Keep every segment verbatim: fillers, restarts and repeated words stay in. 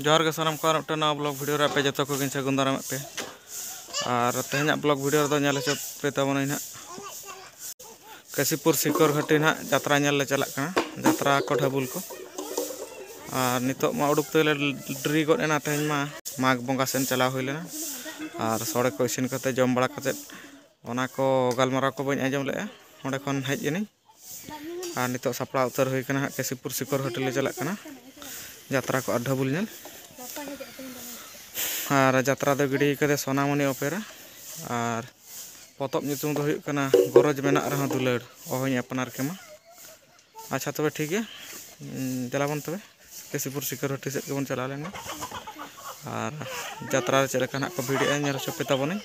ᱡᱚᱦᱟᱨ ᱜᱮ ᱥᱟᱱᱟᱢ ᱠᱚ, ᱟᱨ ᱢᱤᱫᱴᱟᱝ ᱱᱟᱣᱟ ᱵᱞᱚᱜ ᱵᱷᱤᱰᱤᱭᱳ ᱨᱮ ᱟᱯᱮ ᱡᱚᱛᱚ ᱠᱚᱜᱮᱧ ᱥᱟᱹᱜᱩᱱ ᱫᱟᱨᱟᱢᱮᱫ ᱯᱮ᱾ ᱟᱨ ᱛᱮᱦᱮᱧᱟᱜ ᱵᱞᱚᱜ ᱵᱷᱤᱰᱤᱭᱳ ᱨᱮᱫᱚ ᱧᱮᱞ ᱦᱚᱪᱚ ᱯᱮ ᱛᱟᱵᱚᱱᱟᱹᱧ ᱱᱟᱦᱟᱜ ᱠᱟᱥᱤᱯᱩᱨ ᱥᱤᱠᱚᱨ ᱜᱷᱟᱹᱴᱤ ᱱᱟᱦᱟᱜ ᱡᱟᱛᱨᱟ ᱧᱮᱞ ᱞᱮ ᱪᱟᱞᱟᱜ ᱠᱟᱱᱟ, ᱡᱟᱛᱨᱟ ᱠᱚ ᱰᱷᱟᱹᱵᱩᱞ ᱠᱚ᱾ ᱟᱨ ᱱᱤᱛᱚᱜ ᱢᱟ ᱩᱰᱩᱠ ᱛᱮᱞᱮ ᱰᱮᱨᱤ ᱜᱚᱫ ᱮᱱᱟ, ᱛᱮᱦᱮᱧ ᱢᱟ ᱢᱟᱜᱽ ᱵᱚᱸᱜᱟ ᱥᱮᱱ ᱪᱟᱞᱟᱣ ᱦᱩᱭ ᱞᱮᱱᱟ᱾ ᱟᱨ ᱥᱚᱲᱮ ᱠᱚ ᱤᱥᱤᱱ ᱠᱟᱛᱮ, ᱡᱚᱢ ᱵᱟᱲᱟ ᱠᱟᱛᱮ, ᱚᱱᱟ ᱠᱚ ᱜᱟᱞᱢᱟᱨᱟᱣ ᱠᱚ ᱵᱟᱹᱧ ᱟᱸᱡᱚᱢ ᱞᱮᱫᱼᱟ, ᱚᱸᱰᱮ ᱠᱷᱚᱱ ᱦᱮᱡ ᱮᱱᱟᱹᱧ᱾ ᱟᱨ ᱱᱤᱛᱚᱜ ᱥᱟᱯᱲᱟᱣ ᱩᱛᱟᱹᱨ ᱦᱩᱭ ᱠᱟᱱᱟ ᱦᱟᱸᱜ, ᱠᱟᱥᱤᱯᱩᱨ ᱥᱤᱠᱚᱨ ᱜᱷᱟᱹᱴᱤ ᱞᱮ ᱪᱟᱞᱟᱜ ᱠᱟᱱᱟ ᱡᱟᱛᱨᱟ ᱠᱚ ᱟᱨ ᱰᱷᱟᱹᱵᱩᱞ ᱧᱮᱞ᱾ ᱟᱨ ᱡᱟᱛᱨᱟ ᱫᱚ ᱜᱤᱰᱤ ᱠᱟᱫᱮ ᱥᱳᱱᱟᱢᱚᱱᱤ ᱚᱯᱮᱨᱟ᱾ ᱟᱨ ᱯᱚᱛᱚᱵ ᱧᱩᱛᱩᱢ ᱫᱚ ᱦᱩᱭᱩᱜ ᱠᱟᱱᱟ ᱜᱚᱨᱚᱡᱽ ᱢᱮᱱᱟᱜ ᱨᱮᱦᱚᱸ ᱫᱩᱞᱟᱹᱲ, ᱚᱦᱚᱧ ᱟᱯᱱᱟᱨ ᱠᱮᱢᱟ᱾ ᱟᱪᱪᱷᱟ, ᱛᱚᱵᱮ ᱴᱷᱤᱠ ᱜᱮᱭᱟ, ᱩᱸ, ᱫᱮᱞᱟ ᱵᱚᱱ ᱛᱚᱵᱮ ᱠᱟᱥᱤᱯᱩᱨ ᱥᱤᱠᱚᱨ ᱜᱷᱟᱹᱴᱤ ᱥᱮᱫ ᱜᱮᱵᱚᱱ ᱪᱟᱞᱟᱣ ᱞᱮᱱ ᱜᱮ᱾ ᱟᱨ ᱡᱟᱛᱨᱟ ᱨᱮ ᱪᱮᱫ ᱞᱮᱠᱟ ᱱᱟᱦᱟᱜ ᱠᱚ ᱵᱷᱤᱲᱮᱜᱼᱟ, ᱧᱮᱞ ᱦᱚᱪᱚ ᱯᱮ ᱛᱟᱵᱚᱱᱟᱹᱧ᱾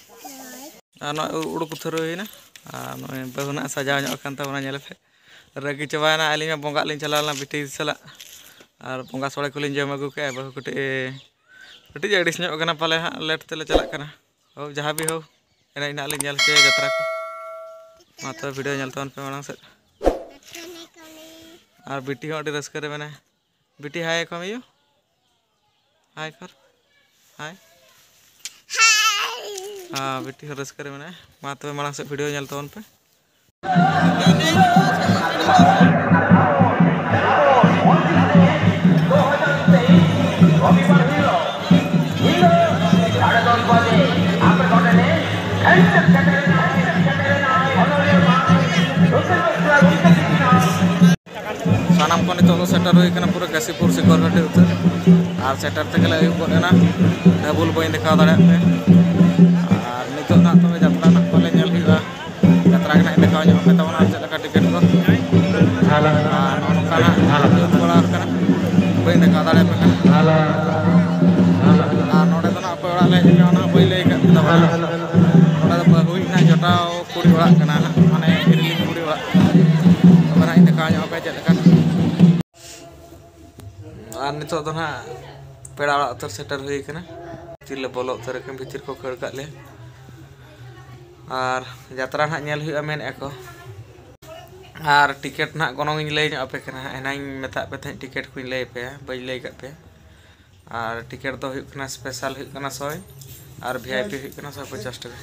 ᱟᱨ ᱱᱚᱜᱼᱚᱭ ᱩ-, ᱩᱰᱩᱠ ᱩᱛᱟᱹᱨ ᱦᱩᱭᱱᱟ᱾ ᱟᱨ ᱱᱚᱜᱼᱚᱭ ᱵᱟᱹᱦᱩ ᱱᱟᱦᱟᱜ ᱥᱟᱡᱟᱣ ᱧᱚᱜ ᱟᱠᱟᱱ ᱛᱟᱵᱚᱱᱟ, ᱧᱮᱞ ᱯᱮ᱾ ᱨᱟᱹᱜᱤ ᱪᱟᱵᱟᱭᱮᱱᱟ, ᱟᱹᱞᱤᱧ ᱢᱟ ᱵᱚᱸᱜᱟᱜ ᱞᱤᱧ ᱪᱟᱞᱟᱣ ᱞᱮᱱᱟ ᱵᱤᱴᱤ ᱥᱟᱞᱟᱜ᱾ ᱟᱨ ᱵᱚᱸᱜᱟ ᱥᱚᱲᱮ ᱠᱚᱞᱤᱧ ᱡᱚᱢ ᱟᱹᱜᱩ ᱠᱮᱜᱼᱟ᱾ ᱵᱟᱹᱦᱩ ᱠᱟᱹᱴᱤᱡ, ᱠᱟᱹᱴᱤᱡ ᱮ ᱟᱹᱲᱤᱥ ᱧᱚᱜ ᱠᱟᱱᱟ ᱯᱟᱞᱮ ᱦᱟᱸᱜ, ᱞᱮᱴ ᱛᱮᱞᱮ ᱪᱟᱞᱟᱜ ᱠᱟᱱᱟ᱾ ᱦᱳ, ᱡᱟᱦᱟᱸ ᱵᱤ ᱦᱳ, ᱮᱱᱮᱡ ᱱᱟᱦᱟᱜ ᱞᱤᱧ ᱧᱮᱞ ᱦᱚᱪᱚᱭᱟ ᱡᱟᱛᱨᱟ ᱠᱚ᱾ ᱢᱟ ᱛᱚᱵᱮ ᱵᱷᱤᱰᱤᱭᱳ ᱧᱮᱞ ᱛᱟᱵᱚᱱ ᱯᱮ ᱢᱟᱲᱟᱝ ᱥᱮᱫ᱾ ᱟᱨ ᱵᱤᱴᱤ ᱦᱚᱸ ᱟᱹᱰᱤ ᱨᱟᱹᱥᱠᱟᱹ ᱨᱮ ᱢᱮᱱᱟᱭᱟ᱾ ᱵᱤᱴᱤ, ᱦᱟᱭ ᱠᱚᱢ ᱭᱩ᱾ ᱦᱟᱭ ᱠᱚᱨ᱾ ᱦᱟᱭ᱾ ᱦᱮᱸ, ᱵᱤᱴᱤ ᱦᱚᱸ ᱨᱟᱹᱥᱠᱟᱹ ᱨᱮ ᱢᱮᱱᱟᱭᱟ᱾ ᱢᱟ ᱛᱚᱵᱮ ᱢᱟᱲᱟᱝ ᱥᱮᱫ ᱵᱷᱤᱰᱤᱭᱳ ᱧᱮᱞ ᱛᱟᱵᱚᱱ ᱯᱮ᱾ ᱥᱟᱱᱟᱢ ᱠᱚ ᱱᱤᱛᱚᱜ ᱫᱚ ᱥᱮᱴᱮᱨ ᱦᱩᱭ ᱠᱟᱱᱟ ᱯᱩᱨᱟᱹ ᱠᱟᱥᱤᱯᱩᱨ ᱥᱤᱠᱚᱨ ᱜᱷᱟᱹᱴᱤ ᱩᱛᱟᱹᱨ᱾ ᱟᱨ ᱥᱮᱴᱮᱨ ᱛᱮᱜᱮ ᱞᱮ ᱟᱹᱭᱩᱵ ᱜᱚᱫ ᱮᱱᱟ᱾ ᱰᱷᱟᱹᱵᱩᱞ ᱵᱟᱹᱧ ᱫᱮᱠᱷᱟᱣ ᱫᱟᱲᱮᱭᱟᱜ ᱯᱮ᱾ ᱟᱨ ᱱᱤᱛᱚᱜ ᱱᱟᱦᱟᱜ ᱛᱚᱵᱮ ᱡᱟᱛᱨᱟ ᱱᱟᱦᱟᱜ ᱯᱟᱞᱮ ᱧᱮᱞ ᱦᱩᱭᱩᱜᱼᱟ᱾ ᱡᱟᱛᱨᱟ ᱜᱮ ᱱᱟᱦᱟᱜ ᱤᱧ ᱫᱮᱠᱷᱟᱣ ᱧᱚᱜ ᱟᱯᱮ ᱛᱟᱵᱚᱱᱟ ᱟᱨ ᱪᱮᱫ ᱞᱮᱠᱟ ᱴᱤᱠᱤᱴ ᱠᱚ᱾ ᱟᱨ ᱱᱚᱜᱼᱚ ᱱᱚᱝᱠᱟ ᱱᱟᱦᱟᱜ ᱟᱹᱭᱩᱵ ᱵᱟᱲᱟ ᱟᱠᱟᱱᱟ᱾ ᱵᱟᱹᱧ ᱫᱮᱠᱷᱟᱣ ᱫᱟᱲᱮᱭᱟᱯᱮ ᱠᱟᱱᱟ᱾ ᱟᱨ ᱱᱚᱰᱮ ᱫᱚ ᱱᱟᱦᱟᱜ ᱚᱠᱚᱭ ᱚᱲᱟᱜ ᱞᱮ ᱦᱮᱡ ᱟᱠᱟᱱᱟ ᱚᱱᱟ ᱦᱚᱸ ᱵᱟᱹᱧ ᱞᱟᱹᱭ ᱟᱠᱟᱫ ᱯᱮ ᱛᱟᱵᱚᱱᱟ᱾ ᱱᱚᱰᱮ ᱫᱚ ᱵᱟᱹᱦᱩᱭᱤᱡ ᱱᱟᱦᱟᱜ ᱡᱚᱴᱟᱣ ᱠᱩᱲᱤ ᱚᱲᱟᱜ ᱠᱟᱱᱟ ᱱᱟᱦᱟᱜ, ᱢᱟᱱᱮ ᱦᱤᱨᱤᱞᱤᱧ ᱠᱩᱲᱤ ᱚᱲᱟᱜ᱾ ᱛᱚᱵᱮ ᱱᱟᱦᱟᱜ ᱤᱧ ᱫᱮᱠᱷᱟᱣ ᱧᱚᱜ ᱟᱯᱮᱭᱟ ᱪᱮᱫ ᱞᱮᱠᱟ᱾ ᱟᱨ ᱱᱤᱛᱚᱜ ᱫᱚ ᱱᱟᱦᱟᱜ ᱯᱮᱲᱟ ᱚᱲᱟᱜ ᱩᱛᱟᱹᱨ ᱥᱮᱴᱮᱨ ᱦᱩᱭ ᱠᱟᱱᱟ᱾ ᱵᱷᱤᱛᱤᱨ ᱞᱮ ᱵᱚᱞᱚ ᱩᱛᱟᱹᱨ ᱟᱠᱟᱱ, ᱵᱷᱤᱛᱤᱨ ᱠᱚ ᱠᱷᱟᱹᱲ ᱠᱟᱜ ᱞᱮᱭᱟ᱾ ᱟᱨ ᱡᱟᱛᱨᱟ ᱱᱟᱦᱟᱜ ᱧᱮᱞ ᱦᱩᱭᱩᱜᱼᱟ ᱢᱮᱱᱮᱫᱼᱟ ᱠᱚ᱾ ᱟᱨ ᱴᱤᱠᱤᱴ ᱱᱟᱦᱟᱜ ᱜᱚᱱᱚᱝ ᱤᱧ ᱞᱟᱹᱭ ᱧᱚᱜ ᱟᱯᱮ ᱠᱟᱱᱟ ᱦᱟᱸᱜ᱾ ᱮᱱᱟᱝ ᱤᱧ ᱢᱮᱛᱟᱫ ᱯᱮ ᱛᱟᱦᱮᱸᱫ, ᱴᱤᱠᱤᱴ ᱠᱚᱧ ᱞᱟᱹᱭ ᱟᱯᱮᱭᱟ, ᱵᱟᱹᱧ ᱞᱟᱹᱭ ᱟᱠᱟᱫ ᱯᱮᱭᱟ᱾ ᱟᱨ ᱴᱤᱠᱤᱴ ᱫᱚ ᱦᱩᱭᱩᱜ ᱠᱟᱱᱟ, ᱥᱯᱮᱥᱟᱞ ᱦᱩᱭᱩᱜ ᱠᱟᱱᱟ ᱥᱚᱭ, ᱟᱨ ᱵᱷᱤ ᱟᱭ ᱯᱤ ᱦᱩᱭᱩᱜ ᱠᱟᱱᱟ ᱥᱚᱭ ᱯᱚᱧᱪᱟᱥ ᱴᱟᱠᱟ᱾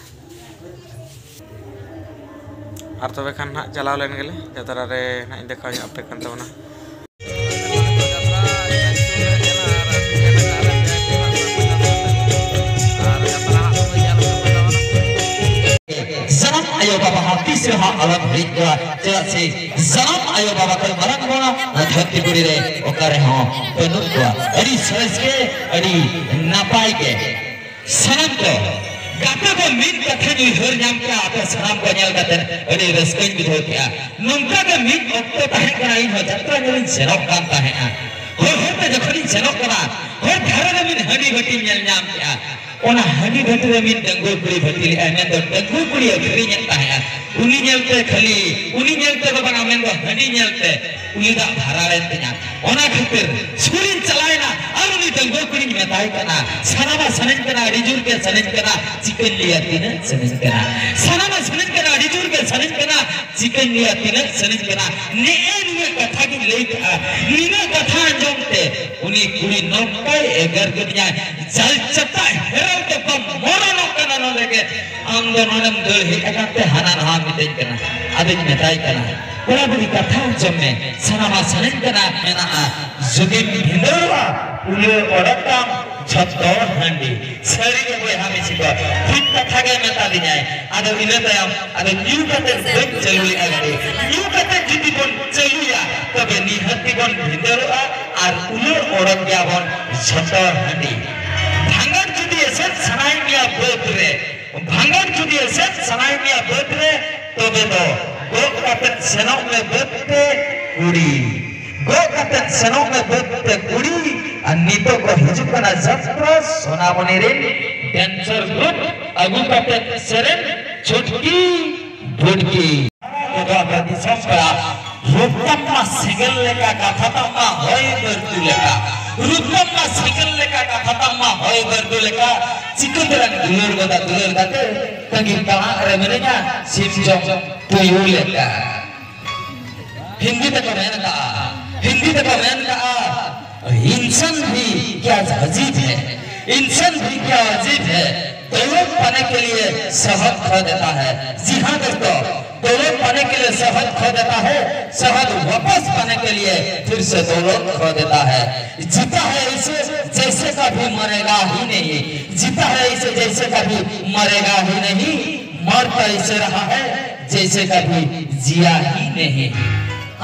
ᱟᱨ ᱛᱚᱵᱮ ᱠᱷᱟᱱ ᱱᱟᱦᱟᱜ ᱪᱟᱞᱟᱣ ᱞᱮᱱ ᱜᱮᱞᱮ, ᱡᱟᱛᱨᱟ ᱨᱮ ᱱᱟᱦᱟᱜ ᱤᱧ ᱫᱮᱠᱷᱟᱣ ᱧᱚᱜ ᱟᱯᱮ ᱠᱟᱱ ᱛᱟᱵᱚᱱᱟ᱾ ᱡᱟᱱᱟᱢ ᱟᱭᱳ ᱵᱟᱵᱟ ᱦᱚᱸ ᱛᱤᱥ ᱨᱮᱦᱚᱸ ᱟᱞᱚᱢ ᱦᱤᱲᱤᱧ ᱠᱚᱣᱟ, ᱪᱮᱫᱟᱜ ᱥᱮ ᱡᱟᱱᱟᱢ ᱟᱭᱳ ᱵᱟᱵᱟ ᱠᱷᱚᱱ ᱢᱟᱨᱟᱝ ᱵᱚᱸᱜᱟ ᱱᱚᱣᱟ ᱫᱷᱟᱹᱨᱛᱤ ᱯᱩᱨᱤ ᱨᱮ ᱚᱠᱟ ᱨᱮᱦᱚᱸ ᱵᱟᱹᱱᱩᱜ ᱠᱚᱣᱟ᱾ ᱟᱹᱰᱤ ᱥᱚᱨᱮᱥ ᱜᱮ, ᱟᱹᱰᱤ ᱱᱟᱯᱟᱭ ᱜᱮ᱾ ᱥᱟᱱᱟᱢ ᱠᱚ ᱜᱟᱛᱮ ᱠᱚ ᱢᱤᱫ ᱠᱟᱛᱷᱟᱧ ᱩᱭᱦᱟᱹᱨ ᱧᱟᱢ ᱠᱮᱜᱼᱟ, ᱟᱯᱮ ᱥᱟᱱᱟᱢ ᱠᱚ ᱧᱮᱞ ᱠᱟᱛᱮ ᱟᱹᱰᱤ ᱨᱟᱹᱥᱠᱟᱹᱧ ᱵᱩᱡᱷᱟᱹᱣ ᱠᱮᱜᱼᱟ᱾ ᱱᱚᱝᱠᱟ ᱜᱮ ᱢᱤᱫ ᱚᱠᱛᱚ ᱛᱟᱦᱮᱸ ᱠᱟᱱᱟ, ᱤᱧ ᱦᱚᱸ ᱡᱟᱛᱨᱟ ᱧᱮᱞᱤᱧ ᱥᱮᱱᱚᱜ ᱠᱟᱱ ᱛᱟᱦᱮᱸᱜᱼᱟ᱾ ᱦᱚᱨ ᱦᱚᱨᱛᱮ ᱡᱚᱠᱷᱚᱱᱤᱧ ᱥᱮᱱᱚᱜ ᱠᱟᱱᱟ, ᱦᱚᱨ ᱫᱷᱟᱨᱮ ᱨᱮ ᱢᱤᱫ ᱦᱟᱺᱰᱤ ᱵᱷᱟᱹᱴᱤᱧ ᱧᱮᱞ ᱧᱟᱢ ᱠᱮᱜᱼᱟ᱾ ᱚᱱᱟ ᱦᱟᱺᱰᱤ ᱵᱷᱟᱹᱴᱤ ᱨᱮ ᱢᱤᱫ ᱰᱟᱺᱜᱩᱣᱟᱹ ᱠᱩᱲᱤ ᱵᱷᱟᱹᱴᱤ ᱞᱮᱜᱼᱟᱭ, ᱢᱮᱱᱫᱚ ᱰᱟᱺᱜᱩᱣᱟᱹ ᱠᱩᱲᱤ ᱟᱹᱠᱷᱨᱤᱧᱮᱫ ᱛᱟᱦᱮᱸᱜᱼᱟ᱾ ᱩᱱᱤ ᱧᱮᱞᱛᱮ ᱠᱷᱟᱹᱞᱤ, ᱩᱱᱤ ᱧᱮᱞᱛᱮ ᱫᱚ ᱵᱟᱝᱟ, ᱢᱮᱱᱫᱚ ᱦᱟᱺᱰᱤ ᱧᱮᱞᱛᱮ ᱩᱱᱤ ᱫᱟᱜ ᱵᱷᱟᱨᱟᱲᱮᱱ ᱛᱤᱧᱟ᱾ ᱚᱱᱟ ᱠᱷᱟᱹᱛᱤᱨ ᱥᱩᱨᱤᱧ ᱪᱟᱞᱟᱣᱮᱱᱟ ᱟᱨ ᱩᱱᱤ ᱰᱟᱺᱜᱩᱣᱟᱹ ᱠᱩᱲᱤᱧ ᱢᱮᱛᱟᱭ ᱠᱟᱱᱟ, "ᱥᱟᱱᱟᱢᱟ ᱥᱟᱱᱟᱧ ᱠᱟᱱᱟ, ᱟᱹᱰᱤ ᱡᱳᱨ ᱜᱮ ᱥᱟᱱᱟᱧ ᱠᱟᱱᱟ, ᱪᱤᱠᱟᱹᱧ ᱞᱟᱹᱭᱟ ᱛᱤᱱᱟᱹᱜ ᱥᱟᱱᱟᱧ ᱠᱟᱱᱟ? ᱥᱟᱱᱟᱢᱟ ᱥᱟᱱᱟᱧ ᱠᱟᱱᱟ, ᱟᱹᱰᱤ ᱡᱳᱨ ᱜᱮ ᱥᱟᱱᱟᱧ ᱠᱟᱱᱟ, ᱪᱤᱠᱟᱹᱧ ᱞᱟᱹᱭᱟ ᱛᱤᱱᱟᱹᱜ ᱥᱟᱱᱟᱧ ᱠᱟᱱᱟ?" ᱱᱮᱜᱼᱮ ᱱᱩᱱᱟᱹᱜ ᱠᱟᱛᱷᱟ ᱜᱤᱧ ᱞᱟᱹᱭ ᱠᱟᱜᱼᱟ᱾ ᱱᱤᱱᱟᱹᱜ ᱠᱟᱛᱷᱟ ᱟᱸᱡᱚᱢ ᱛᱮ ᱩᱱᱤ ᱠᱩᱲᱤ ᱱᱚᱝᱠᱟᱭ ᱮᱜᱮᱨ ᱠᱤᱫᱤᱧᱟᱭ, "ᱡᱟᱞ ᱪᱟᱯᱟ ᱦᱮᱨᱮᱞ ᱫᱚ ᱵᱟᱢ ᱢᱚᱨᱚᱱᱚᱜ ᱠᱟᱱᱟ ᱱᱚᱰᱮ ᱜᱮ? ᱟᱢ ᱫᱚ ᱱᱚᱰᱮᱢ ᱫᱟᱹᱲ ᱦᱮᱡ ᱟᱠᱟᱱ ᱛᱮ ᱦᱟᱱᱟ ᱱᱟᱣᱟ ᱢᱤᱛᱟᱹᱧ ᱠᱟᱱᱟ?" ᱟᱫᱚᱧ ᱢᱮᱛᱟᱭ ᱠᱟᱱᱟ, "ᱠᱚᱲᱟ ᱵᱩᱲᱦᱤ ᱠᱟᱛᱷᱟ ᱟᱸᱡᱚᱢ ᱢᱮ, ᱥᱟᱱᱟᱢᱟᱜ ᱥᱟᱱᱟᱧ ᱠᱟᱱᱟ ᱢᱮᱱᱟᱜᱼᱟ, ᱡᱩᱫᱤᱢ ᱵᱷᱤᱸᱫᱟᱹᱲᱚᱜᱼᱟ, ᱩᱞᱟᱹ ᱚᱰᱚᱠ ᱛᱟᱢ ᱡᱷᱚᱛᱚ ᱦᱟᱺᱰᱤ᱾" ᱥᱟᱹᱨᱤ ᱜᱮ ᱵᱚᱭᱦᱟ ᱢᱤᱥᱤ ᱠᱚ, ᱴᱷᱤᱠ ᱠᱟᱛᱷᱟ ᱜᱮ ᱢᱮᱛᱟ ᱫᱤᱧᱟᱭ᱾ ᱟᱫᱚ ᱤᱱᱟᱹ ᱛᱟᱭᱚᱢ ᱟᱫᱚ ᱧᱩ ᱠᱟᱛᱮ ᱵᱟᱹᱧ ᱪᱟᱹᱞᱩ ᱞᱮᱫᱼᱟ ᱜᱟᱹᱰᱤ᱾ ᱧᱩ ᱠᱟᱛᱮ ᱡᱩᱫᱤ ᱵᱚᱱ ᱪᱟᱹᱞᱩᱭᱟ, ᱛᱚᱵᱮ ᱱᱤᱦᱟᱹᱛ ᱜᱮᱵᱚᱱ ᱵᱷᱤᱸᱫᱟᱹᱲᱚᱜᱼᱟ ᱟᱨ ᱩᱞᱟᱹ ᱚᱰᱚᱠ ᱜᱮᱭᱟᱵᱚᱱ ᱡᱷᱚᱛᱚ ᱦᱟᱺᱰᱤ᱾ ᱵᱷᱟᱸᱜᱟᱲ ᱡᱩᱫᱤ ᱮᱥᱮᱫ ᱥᱟᱱᱟᱭᱮᱫ ᱢᱮᱭᱟ ᱵᱟᱹᱫᱽ ᱨᱮ, ᱵᱷᱟᱸᱜᱟᱲ ᱡᱩᱫᱤ ᱮᱥᱮᱫ ᱥᱟᱱᱟᱭᱮᱫ ᱢᱮᱭᱟ ᱵᱟᱹᱫᱽ ᱨᱮ, ᱛᱚᱵᱮ ᱫᱚ ᱜᱚᱜ ᱠᱟᱛᱮ ᱥᱮᱱᱚᱜ ᱢᱮ ᱵᱟᱹᱫᱽ ᱛᱮ ᱠᱩᱲᱤ᱾ ᱜᱚᱜ ᱠᱟᱛᱮ ᱥᱮᱱᱚᱜ ᱢᱮ ᱵᱟᱹᱫᱽ ᱛᱮ ᱠᱩᱲᱤ᱾ ᱟᱨ ᱱᱤᱛᱚᱜ ᱠᱚ ᱦᱤᱡᱩᱜ ᱠᱟᱱᱟ ᱡᱟᱛᱨᱟ ᱥᱳᱱᱟᱢᱚᱱᱤ ᱨᱮᱱ ᱰᱮᱱᱥᱟᱨ ᱜᱨᱩᱯ, ᱟᱹᱜᱩ ᱠᱟᱛᱮ ᱥᱮᱨᱮᱧ ᱪᱷᱩᱴᱠᱤ ᱵᱷᱩᱴᱠᱤ᱾ ᱫᱚ ᱟᱵᱚ ᱫᱤᱥᱚᱢ ᱯᱮᱲᱟ, ᱨᱩᱯ ᱛᱟᱢ ᱢᱟ ᱥᱮᱸᱜᱮᱞ ᱞᱮᱠᱟ, ᱠᱟᱛᱷᱟ ᱛᱟᱢ ᱢᱟ ᱦᱚᱭ ᱵᱟᱹᱨᱰᱩ ᱞᱮᱠᱟ᱾ ᱨᱩᱯ ᱛᱟᱢ ᱢᱟ ᱥᱮᱸᱜᱮᱞ ᱞᱮᱠᱟ, ᱠᱟᱛᱷᱟ ᱛᱟᱢ ᱢᱟ ᱦᱚᱭ ᱵᱟᱹᱨᱰᱩ ᱞᱮᱠᱟ᱾ ᱪᱤᱠᱟᱹ ᱛᱮᱞᱟᱝ ᱫᱩᱞᱟᱹᱲ ᱜᱚᱫᱟ ᱫᱩᱞᱟᱹᱲ ᱠᱟᱛᱮ, ᱛᱟᱺᱜᱤ ᱛᱟᱲᱟᱜ ᱨᱮ ᱢᱤᱱᱟᱹᱧᱟ ᱥᱤᱢ ᱡᱚᱢ ᱛᱩᱭᱩ ᱞᱮᱠᱟ᱾ हिंदी तक मैंने कहा, हिंदी तक मैंने कहा, इंसान भी क्या अजीब है, इंसान भी क्या अजीब है। दौलत पाने के लिए शहद खो देता है। जी हाँ दोस्तों, दौलत पाने के लिए शहद खो देता है, शहद वापस पाने के लिए फिर से दौलत खो देता है। जीता है इसे जैसे कभी मरेगा ही नहीं, जीता है इसे जैसे कभी मरेगा ही नहीं, मरता इसे रहा है जैसे कभी जिया ही नहीं।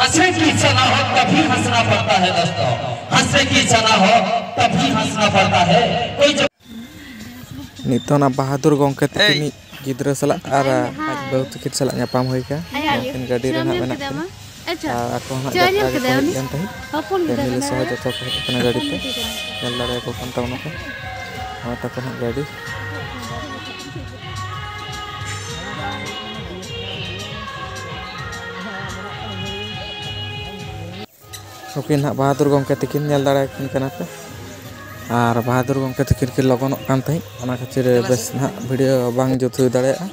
हंसने की इच्छा ना हो तभी हंसना पड़ता है दोस्तों, हंसने की इच्छा ना हो तभी हंसना पड़ता है। कोई जो ᱱᱤᱛᱚᱜ ᱚᱱᱟ ᱵᱟᱦᱟᱫᱩᱨ ᱜᱚᱢᱠᱮ ᱛᱟᱹᱠᱤᱱᱤᱡ ᱜᱤᱫᱽᱨᱟᱹ ᱥᱟᱞᱟᱜ ᱟᱨ ᱟᱡ ᱵᱟᱹᱦᱩ ᱛᱟᱹᱠᱤᱱ ᱥᱟᱞᱟᱜ ᱧᱟᱯᱟᱢ ᱦᱩᱭ ᱟᱠᱟᱱᱟ᱾ ᱩᱱᱠᱤᱱ ᱜᱟᱹᱰᱤ ᱨᱮ ᱱᱟᱦᱟᱜ ᱢᱮᱱᱟᱜ ᱠᱤᱱᱟ᱾ ᱟᱨ ᱟᱠᱚ ᱦᱚᱸ ᱱᱟᱦᱟᱜ ᱡᱟᱛᱨᱟ ᱜᱮᱠᱚ ᱦᱮᱡ ᱞᱮᱱ ᱛᱟᱦᱮᱸᱫ᱾ ᱯᱷᱮᱢᱤᱞᱤ ᱥᱚᱦᱚ ᱡᱚᱛᱚ ᱠᱚ ᱦᱮᱡ ᱟᱠᱟᱱᱟ ᱜᱟᱹᱰᱤ ᱛᱮ᱾ ᱧᱮᱞ ᱫᱟᱲᱮᱭᱟᱠᱚ ᱠᱟᱱ ᱛᱟᱵᱚᱱᱟ ᱠᱚ ᱱᱚᱣᱟ ᱛᱟᱠᱚ ᱱᱟᱦᱟᱜ ᱜᱟᱹᱰᱤ᱾ ᱱᱩᱠᱤᱱ ᱱᱟᱦᱟᱜ ᱵᱟᱦᱟᱫᱩᱨ ᱜᱚᱢᱠᱮ ᱛᱟᱹᱠᱤᱱ ᱧᱮᱞ ᱫᱟᱲᱮᱭᱟᱠᱤᱱ ᱠᱟᱱᱟ ᱯᱮ᱾ ᱟᱨ ᱵᱟᱦᱟᱫᱩᱨ ᱜᱚᱢᱠᱮ ᱛᱟᱹᱠᱤᱱ ᱠᱤᱱ ᱞᱚᱜᱚᱱᱚᱜ ᱠᱟᱱ ᱛᱟᱦᱮᱸᱫ, ᱚᱱᱟ ᱠᱷᱟᱹᱛᱤᱨ ᱵᱮᱥ ᱱᱟᱦᱟᱜ ᱵᱷᱤᱰᱤᱭᱳ ᱵᱟᱝ ᱡᱩᱛ ᱦᱩᱭ ᱫᱟᱲᱮᱭᱟᱜᱼᱟ᱾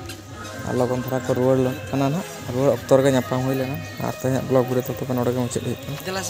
ᱟᱨ ᱞᱚᱜᱚᱱ ᱫᱷᱟᱨᱟ ᱠᱚ ᱨᱩᱣᱟᱹᱲ ᱠᱟᱱᱟ ᱱᱟᱦᱟᱜ, ᱨᱩᱣᱟᱹᱲ ᱚᱠᱛᱚ ᱨᱮᱜᱮ ᱧᱟᱯᱟᱢ ᱦᱩᱭ ᱞᱮᱱᱟ᱾ ᱟᱨ ᱛᱮᱦᱮᱧᱟᱜ ᱵᱞᱚᱜ ᱵᱷᱤᱰᱤᱭᱳ ᱫᱚ ᱛᱚᱵᱮ ᱱᱚᱰᱮ ᱜᱮ ᱢᱩᱪᱟᱹᱫ ᱦᱩᱭᱩᱜ ᱠᱟᱱᱟ᱾